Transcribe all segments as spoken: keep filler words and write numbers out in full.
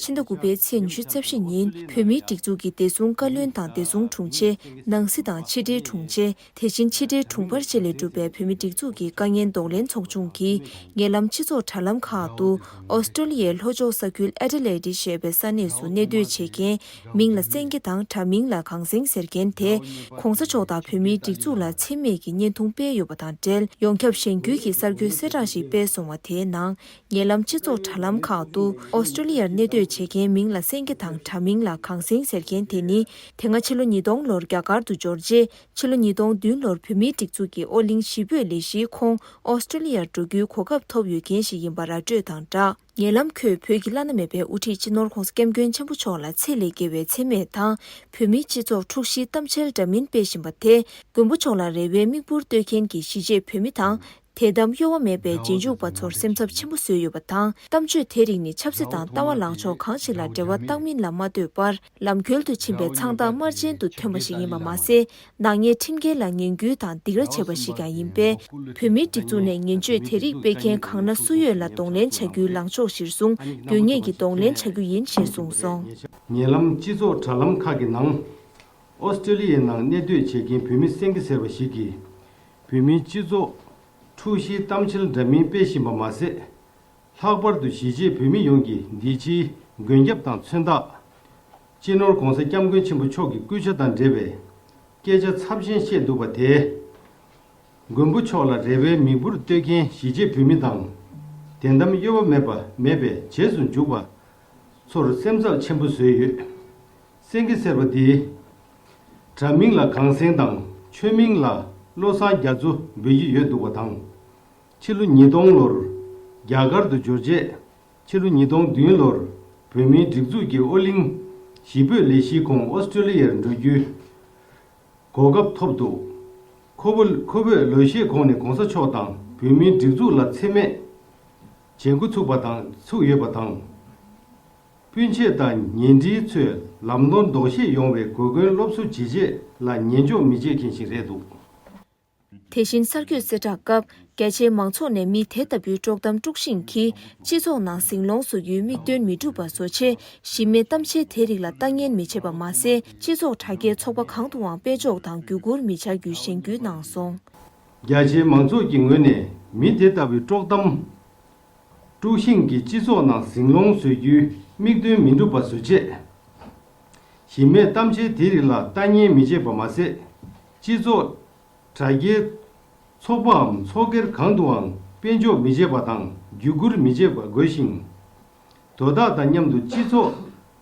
ཕྱི་ཟླ་དགུ་པའི་ཚེས་ཉི་ཤུ་རྩ་བཞི་ཉིན་བོད་མིའི་སྒྲིག་འཛུགས་ཀྱི་བདེ་སྲུང་བཀའ་བློན་དང་བདེ་སྲུང་དྲུང་ཆེ། ནང་སྲིད་དང་ཕྱི་དྲིལ་དྲུང་ཆེ། དེ་བཞིན་ཕྱི་དྲིལ་དྲུང་འཕར་བཅས་ལས་གྲུབ་པའི་བོད་མིའི་སྒྲིག་འཛུགས་ཀྱི་དཀའ་ངལ་གདོང་ལེན་ཚོགས་ཆུང་གིས། ཉེ་ལམ་སྤྱི་ཚོགས་དྲ་ལམ་ཁག་ཏུ། ཨོ་སི་ཀྲོ་ལི་ཡའི་ལྷོ་ཕྱོགས་ས་ཁུལ་ཨེ་ཌི་ལེ་ཌི་ཞེས་པའི་ས་གནས་སུ་གནས་སྡོད་བྱེད་མཁན། མིང་ལ་སེང་གེ་དང་དྲ་མིང་ལ་གངས་སེང་ཟེར་མཁན་དེས། ༸གོང་ས་མཆོག་དང་བོད་མིའི་སྒྲིག་འཛུགས་ལ་མཚན་སྨད་ཀྱི་བརྙན་ཐུང་སྤེལ་ཡོད་པ་དང་འབྲེལ། ཡོངས་ཁྱབ་གཞེན་སྐུལ་གྱི་གསར་འགྱུར་གསལ་བསྒྲགས་ཤིག་སྤེལ་སོང་བ་དེའི་ནང་། ཉེ་ལམ་སྤྱི་ཚོགས་དྲ་ལམ་ཁག་ཏུ། ཨོ་སི་ཀྲོ་ལི་ཡར་གནས་སྡོད་བྱེད་མཁན་མིང་ལ་སེང་གེ་དང་དྲ་མིང་ལ་གངས་སེང་ཟེར་མཁན་དེ་ནི། དེ་སྔ་ཕྱི་ལོ་ཉིས་སྟོང་ལོར་རྒྱ་གར་དུ་འབྱོར་རྗེས། ཕྱི་ལོ་ཉིས་སྟོང་བདུན་ལོར་བོད་མིའི་སྒྲིག་འཛུགས་ཀྱི་ཨོ་གླིང་གཞིས་སྤོས་ལས་གཞིའི་ཁོངས་ཨོ་སི་ཀྲོ་ལི་ཡར་འགྲོ་རྒྱུའི་གོ་སྐབས་ཐོབ་ཡོད་མཁན་ཞིག་ཡིན་པ་ར་སྤྲོད་དང་སྦྲགས། ཉེ་ལམ་ཁོས་བོད་ཀྱི་བླ་ན་མེད་པའི་དབུ་ཁྲིད་སྤྱི་ནོར་ྋགོང་ས་ྋསྐྱབས་མགོན་ཆེན་པོ་མཆོག་ལ་ཚེ་ལས་བརྒལ་བའི་མཚན་སྨད་དང་། བོད་མིའི་སྤྱི་ཚོགས་འཁྲུག་གཞིའི་གཏམ་འཆལ་འདྲ་མིན་སྤེལ་བཞིན་པ་དེས། མགོན་པོ་མཆོག་ལ་རེ་བའི་མིག་འབུར་གཏོད་མཁན་གྱི་གཞིས་བྱེས་བོད་མི་དང་། དད་དམ་གཡོ་བ་མེད་པའི་རྗེས་འཇུག་པ་ཚོར་སེམས་འཚབ་ཆེན་པོ་བཟོས་ཡོད་པ་དང་། གཏམ་བརྗོད་དེ་རིགས་ནི་ཆབ་སྲིད་དང་ལྟ་བ་ལངས་ཕྱོགས་གང་ཞིག་ལ་འབྲེལ་བ་བཏགས་མིན་ལ་མ་ལྟོས་པར། ལམ་འཁྱོལ་དུ་ཕྱིན་པའི་མཚང་རྟགས་དམར་རྗེན་དུ་ཐོན་པ་ཞིག་ཡིན་པ་མ་ཟད། ནག་ཉེས་ཁྲིམས་འགལ་ལ་ངན་སྐུལ་དང་སྡིགས་ར་བྱས་པ་ཞིག་ཀྱང་ཡིན་པས། བོད་མིའི་སྒྲིག་འཛུགས་ནས་ངན་བརྗོད་དེ་རིགས་སྤེལ་མཁན་གང་ན་སུ་ཡོད་ལ་གདོང་ལེན་བྱ་རྒྱུའི་ལངས་ཕྱོགས་གཞིར་བཟུང་དགོས་ངེས་ཀྱི་གདོང་ལེན་བྱ་རྒྱུ་ཡིན་ཞེས་གསུངས་སོང་། ཉེ་ལམ་སྤྱི་ཚོགས་དྲ་ལམ་ཁག་གི་ནང་། ཨོ་སི་ཀྲོ་ལི་ཡའི་ནང་གནས་སྡོད་བྱེད་མཁན་བོད་མི་སེང་གེ་ཟེར་བ་ཞིག་གིས། བོད་མིའི་སྤྱི་ཚོགས་འཁྲུག་གཞིའི་གཏམ་འཆལ་འདྲ་མིན་སྤེལ་བཞིན་པ་མ་ཟད། ལྷག་པར་དུ་གཞིས་བྱེས་བོད་མི་ཡོངས་ཀྱིས་འདི་ཕྱིའི་མགོན་སྐྱབས་དང་མཚོན་རྟགས། སྤྱི་ནོར་ྋགོང་ས་ྋསྐྱབས་མགོན་ཆེན་པོ་མཆོག་གི་སྐུ་ཕྱྭ་དང་འབྲེལ་བའི་སྐད་ཆ་ཚབས་ཆེན་བཤད་འདུག་པ་དེས། མགོན་པོ་མཆོག་ལ་རེ་བའི་མིག་འབུར་གཏོད་མཁན་གཞིས་བྱེས་བོད་མི་དང་། དད་དམ་གཡོ་བ་མེད་པ་མེད་པའི་རྗེས་སུ་འཇུག་པ་ཚོར་སེམས་འཚབ་ཆེན་པོ་བཟོས་ཡོད། སེང་གེ་ཟེར་བ་འདིའི་དྲ་མིང་ལ་གངས་སེང་དང་ཆོས་མིང་ལ་བློ་བཟང་རྒྱ་མཚོ་འབོད་ཀྱི་ཡོད་འདུག་པ་དང་། ཕྱི་ལོ་ཉིས་སྟོང་ལོར་རྒྱ་གར་དུ་འབྱོར་རྗེས། ཕྱི་ལོ་ཉིས་སྟོང་བདུན་ལོར་བོད་མིའི་སྒྲིག་འཛུགས་ཀྱི་ཨོ་གླིང་གཞིས་སྤོས་ལས་གཞིའི་ཁོངས་ཨོ་སི་ཀྲོ་ལི་ཡར་འགྲོ་རྒྱུའི་གོ་སྐབས་ཐོབ་འདུག། ཁོ་བོ་ཁོ་བོས་ལོ་ཤས་གོང་ནས་ྋགོང་ས་མཆོག་དང་བོད་མིའི་སྒྲིག་འཛུགས་ལ་མཚན་སྨད་བྱེད་འགོ་ཚུགས་པ་དང་ཚུགས་ཡོད་པ་དང་། སྤུན་མཆེད་དང་ཉེ་འབྲེལ་ཚོས་ལམ་སྟོན་ལྡོག་ཤེས་ཡོང་བའི་གོ་སྐོན་སློབ་གསོ་བྱེད་ཆེད་ལ་ཉན་འཇོག་མི་བྱེད་མཁན་ཞིག་རེད་འདུག། དེ་བཞིན་གསར་འགོད་གསལ་བསྒྲགས་སྐབས། རྒྱ་ཆེའི་མང་ཚོགས་ནས་མི་དེ་ལྟ་བུའི་དཀྲོག་གཏམ་དཀྲུག་ཤིང་གིས་སྤྱི་ཚོགས་ནང་ཟིང་སློང་བཟོ་རྒྱུའི་དམིགས་དོན་མི་འགྲུབ་པ་བཟོ་ཆེད། གཞི་མེད་གཏམ་འཆལ་དེ་རིགས་ལ་ལྟ་ཉན་མི་བྱེད་པ་མ་ཟད། སྤྱི་ཚོགས་དྲ་རྒྱའི་ཚོགས་པ་གང་དུའང་དཔེ་འཇོག་དང་བརྒྱུད་བསྐུར་མི་བྱ་རྒྱུའི་གཞེན་སྐུལ་གནང་སོང་། རྒྱ་ཆེའི་མང་ཚོགས་ཀྱི་ངོས་ནས་མི་དེ་ལྟ་བུའི་དཀྲོག་གཏམ་དཀྲུག་ཤིང་གིས་སྤྱི་ཚོགས་ནང་ཟིང་སློང་བཟོ་རྒྱུའི་དམིགས་དོན་མི་འགྲུབ་པ་བཟོ་ཆེད། གཞི་མེད་གཏམ་འཆལ་དེ་རིགས་ལ་ལྟ་ཉན་མི་བྱེད་པ་མ་ཟད། སྤྱི་ཚོགས་དྲ་རྒྱའི་ཚོགས་པའམ་ཚོགས་སྒེར་གང་དུའང་དཔེ་འཇོག་མི་བྱེད་པ་དང་བརྒྱུད་བསྐུར་མི་བྱེད་པ་དགོས་ཤིང་། དོ་བདག་དང་མཉམ་དུ་སྤྱི་ཚོགས་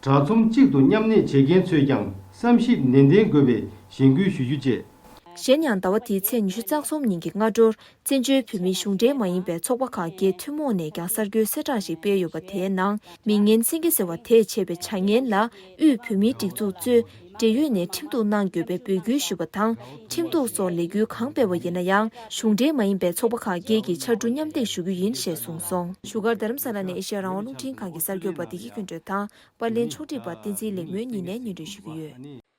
དྲ་ཚོམས་གཅིག་ཏུ་མཉམ་གནས་བྱེད་མཁན་ཚོས་ཀྱང་བསམ་ཞིབ་ནན་ཏན་དགོས་པའི་གཞེན་སྐུལ་ཞུ་རྒྱུ་བཅས། གཞན་ཡང་ཟླ་བ་འདིའི་ཚེས་ཉི་ཤུ་རྩ་གསུམ་ཉིན་གྱི་སྔ་དྲོར། བཙན་བྱོལ་བོད་མིའི་གཞུང་འབྲེལ་མ་ཡིན་པའི་ཚོགས་པ་ཁག་བརྒྱད་ཐུན་མོང་ནས་ཀྱང་གསར་འགྱུར་གསལ་བསྒྲགས་ཤིག་སྤེལ་ཡོད་པ། དེའི་ནང་། མི་ངན་སེང་གེ་ཟེར་བ་དེས་བྱས་པའི་བྱ་ངན་ལ། དབུས་བོད་མིའི་སྒྲིག་འཛུགས་གཙོས། འབྲེལ་ཡོད་ནས་ཁྲིམས་གཏུག་གནང་དགོས་པའི་འབོད་སྐུལ་ཞུས་པ་དང་། ཁྲིམས་གཏུག་སོགས་ལས་འགུལ་གང་སྤེལ་བ་ཡིན་ན་ཡང་། གཞུང་འབྲེལ་མ་ཡིན་པའི་ཚོགས་པ་ཁག་བརྒྱད་ཀྱིས་ཕྱར་གྲུ་མཉམ་འདེགས་ཞུ་རྒྱུ་ཡིན་ཞེས་གསུངས་སོང་། བཞུགས་སྒར་རྡ་རམ་ས་ལ་ནས་ཨེ་ཤེ་ཡ་རང་དབང་རླུང་འཕྲིན་ཁང་གི་གསར་འགོད་པ་བདེ་སྐྱིད་ཀུན་སྒྲོན་དང་། པར་ལེན་ཕྱོགས་སྒྲིག་པ་བསྟན་འཛིན་ལེགས་སྨོན་གཉིས་ནས་སྙན་སྒྲོན་ཞུ་གི་ཡོད།